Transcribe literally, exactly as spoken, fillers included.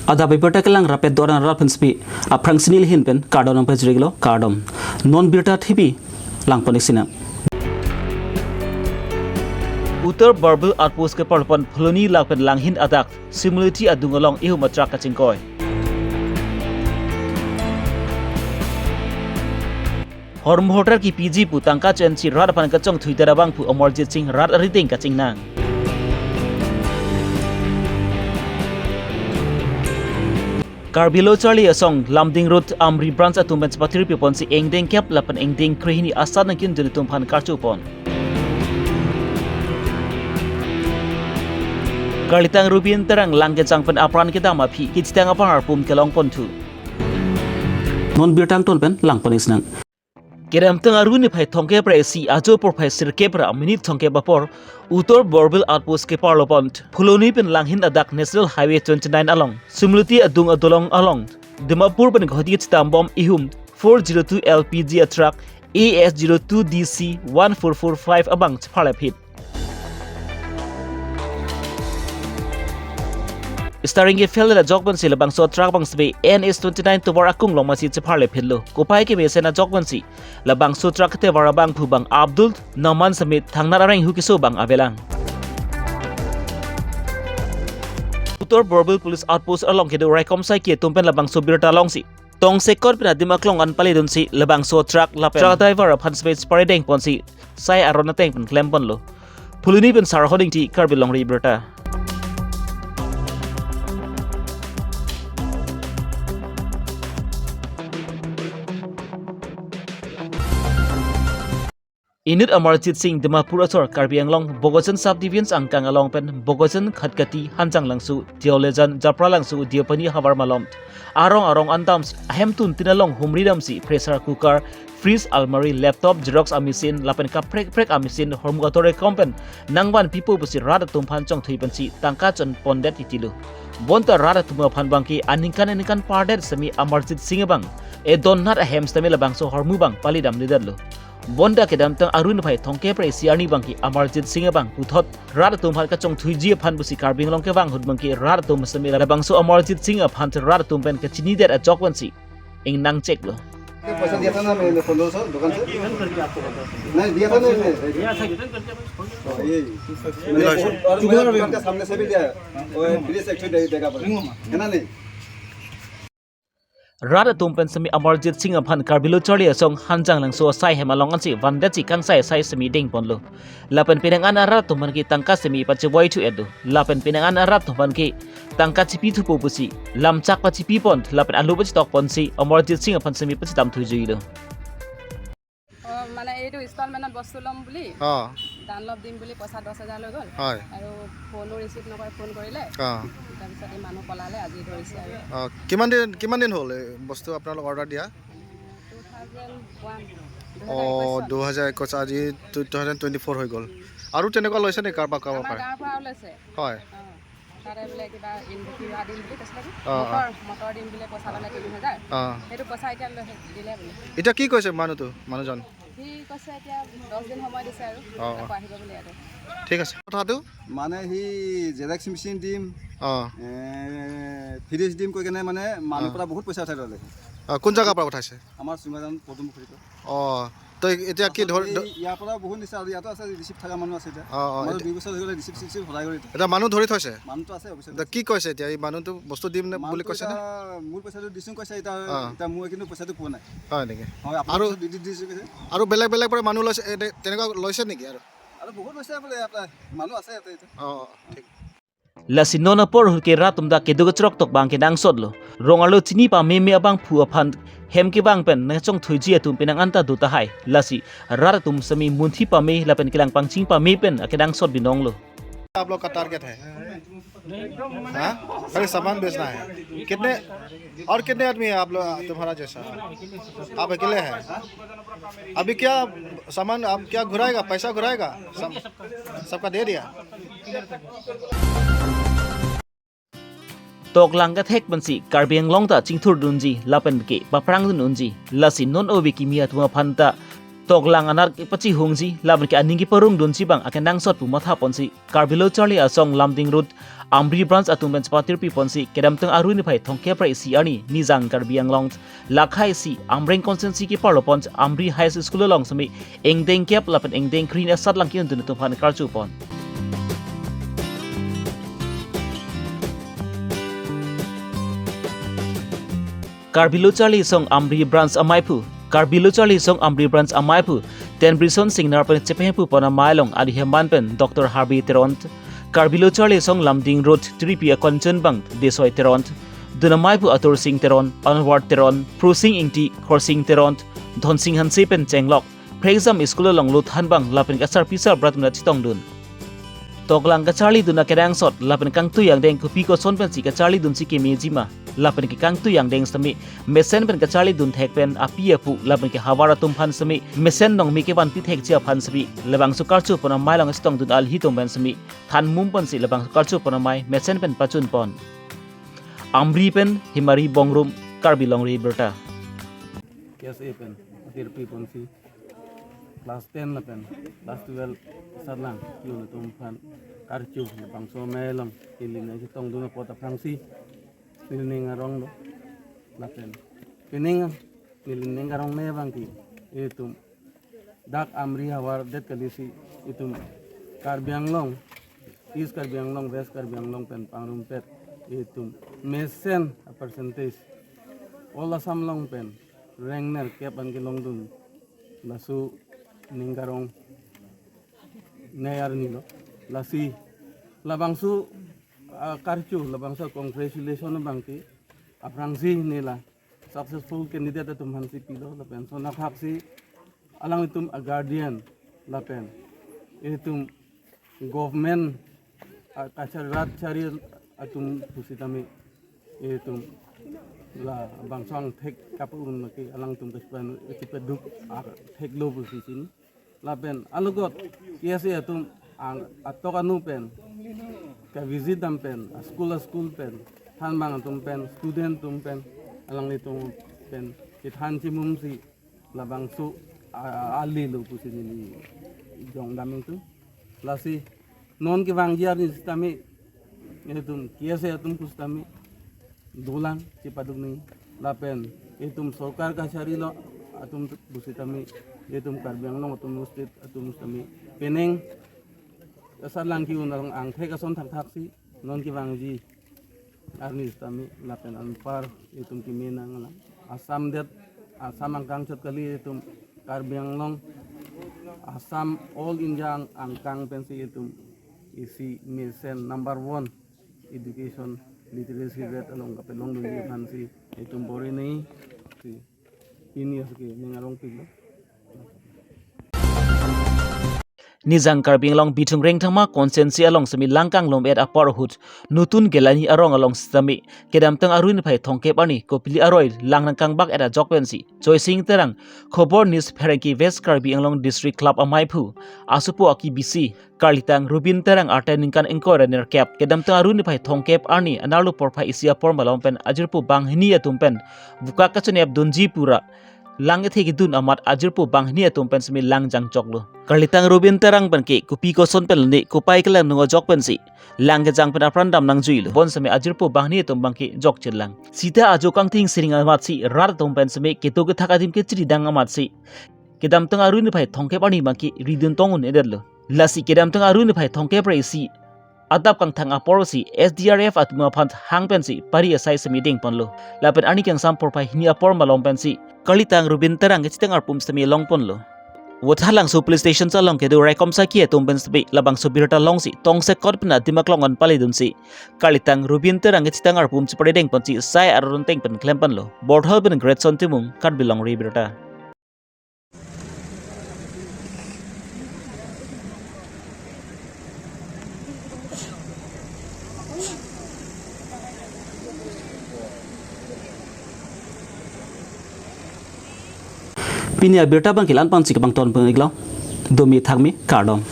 Adap abirta kelang rapet doran rat pensi aphrangsi neli ahin pen kardom nangpajirlo, kardom. Non birta thipi langpon-ik sinang. Uttar Borbil Outpost keparlo pen Phuloni lapen Langhin adak Similiti adung along ihum a-truck kachingkoi. Hormu hortar kipiji pu tangka cho-ensi rat aphan kachongthuidet abang pu Amarjit Singh rat arideng kachingnang. Karbi Lo Charli Asong Lumding Road Amri Branch atum pen chepathir piponsi ingdeng kep lapen ingdeng krehini asat nangkinjun atum aphan karchupon. Karlitang Rubin Terang lang kejang pen apran kedam aphi kechitang aphan arpum kelongponthu. Non birta angton pen langpon-ik sinang. Kedamtang Aru niphai thomkep ra isi ajo porphai sirkep ra minute thomkep apor Uttar Borbil Outpost keparlo pen Phuloni pen Langhin adak National Highway twenty-nine along Similiti adung adolong along Dimapur pen Guwahati chitambom ihum four zero two L P G a-truck A S zero two D C one four four five abang chepharlep hit. Starting ke fail ajok pensi labangso truck abang sebe N H twenty-nine tovar akung along masi chepharlep hitlo. Kopai kemesen ajok pensi labangso truck ketovar abang pu bang Abdul Noman seme thangnat areng hu keso bang avelang. Uttar Borbil Police Outpost along kedo raikom saiki atum pen labangso birta longsi tongsekot pen adim aklong an palidunsi labangso truck lapen truck driver aphan sebe chepari dengponsi sai aron ateng pen klemponlo. Phuloni pen Sarhon Ingti, Karbi Longri Abirta. Inut Amarjit Singh Dimapur asor Karbi Anglong Bokajan Subdivision angkang along pen Bokajan, Khatkati, Hanjanglangso, Diaolejan, Japralangso, Deopani havar malom arong arong andam ahemtun tin along humri damsi pressure cooker, fridge, almari, laptop, xerox a-machine lapen kaprek prek a-machine hormu ator ekom pen nangvan pipo pusi rat atum aphan chongthui pensi tangka cho-enpondet titilo. Bonta rat atum aphan abangke aningkan aningkan pardet semi Amarjit Singh abang edon nat ahem sitame labangso hormu abang palidamledetlo. Bonta kedamtang Aru niphai thomkep ra isi arni abangke Amarjit Singh abang puthot rat atum aphan kachongthuiji aphan pusi Karbi Anglong kevang ahut abangke rat atum semi labangso Amarjit Singh aphan rat atum pen kachinidet ajok pensi ingnang cheklo. पैसा दिया था ना मैंने पंद्रह सौ दुकान से? नहीं, दिया था ना मैंने। ये, और मेरा दुकान का सामने से भी दिया है। वो फ्रिज एक ठो दे-, देगा बोले। है ना नहीं? Rat atum pen semi Amarjit Singh aphan Karbi Lo Charli Asong Hanjanglangso asai hem along ansi vandetsi kangsai sai semi dengponlo. Lapen penang an arat atum aphan ke tangka semi pachevoithu-et do. Lapen penang an arat atum aphan ke tangka chipithupo pusi lamchak pachipipon lapen alu pachetokponsi Amarjit Singh aphan semi pachedamthuijuilo. অ, মানে এইটো ইনষ্টলমেণ্টত বস্তু ল'ম বুলি অ। ডানলপ দিম বুলি পইচা দহ হাজাৰ লৈ গ'ল। হয়। আৰু ফোনো ৰিচিভ নকৰে, ফোন কৰিলে। অ। তাৰপিছত এই মানুহ পলালে, আজি ধৰিছে আৰু। অ, কিমান দিন, কিমান দিন হ'ল এই বস্তু আপোনালোক অৰ্ডাৰ দিয়া? টু থাউজেণ্ড ওৱান, অ, দুহেজাৰ একৈশ চন। দুহেজাৰ একৈশ, আজি টু থাউজেণ্ড টুৱেণ্টি ফ'ৰ হৈ গ'ল। আৰু তেনেকুৱা লৈছে নেকি কাৰোবাৰ, কাৰোবাৰ আমাৰ পৰা? গাঁৱৰ পৰা লৈছে। হয়। অ, তাতে বোলে কিবা ইন-, কিবা দিম বুলি কৈছিলে কি? অ, অ। মটৰ, মটৰ দিম বুলি পইচা ল'লে তিনি হাজাৰ। অ। সেইটো পইচা এতিয়া লৈ, দিলে বোলে। এতিয়া কি কৈছে মানুহটো, মানুহজন? সি কৈছে এতিয়া দহ দিন সময় দিছে আৰু অ, অ। আকৌ আহিব বোলে ইয়াতে। ঠিক আছে। কথাটো? মানে সি জেৰেক্স মেচিন দিম, অ। এ, ফ্ৰিজ দিম কৈ কেনে মানে মানুহ অ। পৰা বহুত পইচা উঠাই ল'লে। অ, কোন জেগাৰ পৰা উঠাইছে? আমাৰ চুঙাজান পদুমপুখুৰীৰ পৰা। অ, তো এতিয়া কি ধৰ-, এই ইয়াৰ পৰা বহুত নিছে আৰু ইয়াতো আছে, ৰিচিপ্ট থকা মানুহ আছে এতিয়া। অ, অ, আমাৰ এতিয়া দুই বছৰ হৈ গ'লে ৰিচিপ্ট চিচিপ্ট সদায় কৰি দিয়ে। এতিয়া মানুহ ধৰি থৈছে? মানুহটো আছে অফিচত। এতিয়া কি কৈছে এতিয়া? এই মানুহটো বস্তু দিম নে বুলি মানুহটো কৈছে নে? এতিয়া মোৰ পইচাটো দিছোঁ কৈছে, এতিয়া, অ। এতিয়া মই কিন্তু পইচাটো পোৱা নাই। হয় নেকি? হয়, আপোনাৰ আৰু পইচাটো দি, দি, দিছোঁ কৈছে। আৰু বেলেগ বেলেগ পৰা মানুহ লৈছে, এনে তেনেকুৱা লৈছে নেকি আৰু? আৰু বহুত লৈছে বোলে, ইয়াতে মানুহ আছে ইয়াতে এতিয়া। অ, অ, ঠিক। Lasi non apor ahut ke rat atum ta keduk kachrok tok abang kenangsotlo. Rong arlo chini pameme abangphu aphan hem kevang pen nangchongthuiji atum penang an ta do tahai. Lasi rat atum semi munthi pame lapen kelang pangching pame pen akenangsot binonglo. आप लोग का टारगेट है? हाँ? खाली सामान बेचना है। कितने, और कितने आदमी है आप लोग, तुम्हारा जैसा? आप अकेले हैं? अभी क्या सामान, आप क्या घुराएगा, पैसा घुराएगा? सब, सबका दे दिया? Toklang kethek pensi Karbi Anglong ta chingthurdunji lapen ke paprangdun unji. Lasi non ove kimi atum aphan ta Toklang anat kepachihungji lapen ke aning keparongdunji abang akenangsot pu mathaponsi Karbi Lo Charli Asong Lumding Road Amri Branch atum pen chepatirpiponsi kedamtang Arni phai thomkep ra isi arni Nijang Karbi Anglong lakha isi Amreng constituency keparlopon Amri High School along semi ingdeng kep lapen ingdeng kre asatlang ke-undun atum aphan karchupon. Karbi Lo Charli Asong Amri Branch amaiphu. Karbi Lo Charli Asong Amri Branch amaiphu Tenbrison Singnar pen chepehemphu pon amei along adi heman pen Doctor Harbi Teron, Karbi Lo Charli Asong Lumding Road three P a constituency abang Desoi Teron, dun amaiphu Atur Sing Teron, Anwar Teron, Prusing Ingti, Khorsing Teron, Dhonsing Hanse pen chenglok phrekjam school along lut han abang lapen ke asarpi asarbura atum ta chetongdun. Toklang kacharlidun akenangsot lapen kangtui angdeng kopi koson pensi kacharlidunsi kemeji ma lapen ke kangtui angdeng semi mesen pen kacharlidun thek pen api apo lapen ke havar atum aphan semi mesen nongmi kevanpi thekji aphan semi labangso karchupon amei along chetongdun alhi atum pen semi than mum ponsi labangso karchupon amei mesen pen pachunpon. Amri pen Himari Bongrung, Karbi Longri Abirta. K S A pen atirpiponsi class ten lapen class twelve asatlang ke-un atum aphan karchu labangso amei along ili nangchetongdun apot aphrangsi nelining arong lo lapen pining nelining arong ne abang ke itum dak Amri havar det kalisi itum Karbi Anglong, East Karbi Anglong, West Karbi Anglong pen pangrumpet itum mesen a percentage all Assam along pen rank nerkep an kelongdun laso ning karong ne arni lo. Lasi labangso, ah, karchu labangso congratulation abang ke aphrangsi neli la successful candidate atum aphansi pilo lapen lason athaksi alanglitum a guardian lapen itum government, ah, kachari rat chari atum pusitame itum labangso angthek kapu-un lake alangtum kachepadu, kachepaduk angthek lo pusi chini. Lapen alogot K S A atum ang atok anu pen kavisit dam pen, a school a school pen, thanbang atum pen, student atum pen, alanglitum pen kethan chimumsi labangso a, a, ali lo pusi neli jongdam ingtung. Lasi non kevangji arni sitame itum K S A atum pusitame dolang chepaduk nangji lapen itum sorkar kachari lo atum pusitame itum Karbi Anglong Autonomous State atum pusitame pining asatlang ke-un arong angthek ason thakthaksi non kevangji arni sitame lapen anpar itum keme nanglang. Assam det, Assam angkang chot kali itum Karbi Anglong, Assam all India ang-, angkang pensi itum isi mesen number one education literacy rate along kapelongdunji aphansi itum bor-i nangji si pini aso ke ning arongpiklo. Nijang Karbi Anglong Bithung Rengthama constituency along semi lang kanglum-et apor ahut Nutun Gelani arong along sitame kedamtang Arni phai thomkep arni kopili aroi lang nangkangbak-et ajok pensi Joysing Terang, Khobor News Pherangke, West Karbi Anglong District Club amaiphu asopo akebisi Karlitang Rubin Terang arta ningkan ingkoi ra nerkep, kedamtang Arni phai thomkep arni anerlo porphai isi apor malom pen ajirpo banghini atum pen vokak kachonep dunji pura lang ethe kedun amat ajirpo banghini atum pen semi lang jangchoklo. Karlitang Rubin Terang pen ke kopi koson pen lone kopai kelang nung ajok pensi lang kejang pen apran dam nangjuilo. Bonsitame ajirpo banghini atum abang ke jokchirlang. Sita ajo kangthing siring amatsi rat atum pen semi kedo kethak adim kechiri dang amatsi kedamtang Arni phai thomkep arni abang ke ridun tong un-edetlo. Lasi kedamtang Arni phai thomkep ra isi adap kangthang apor si S D R F atum aphan hang pensi pari asai semi dengponlo. Lapen arni kangsam porphai hini apor malom pensi Karlitang Rubin Terang kacheteng arpum semi longponlo. Vothatlangso police station along kedo raikom saki atum pen semi labangso birta longsi tongsekot pen adim aklong an paledunsi Karlitang Rubin Terang kacheteng arpum chepari dengponsi sai aron teng pen klemponlo. Borthol pen Greatson Timung, Karbi Longri Abirta. Pini abirta abang ke la-an pensi kepangton pon-iklo. Domi thakmi, kardom.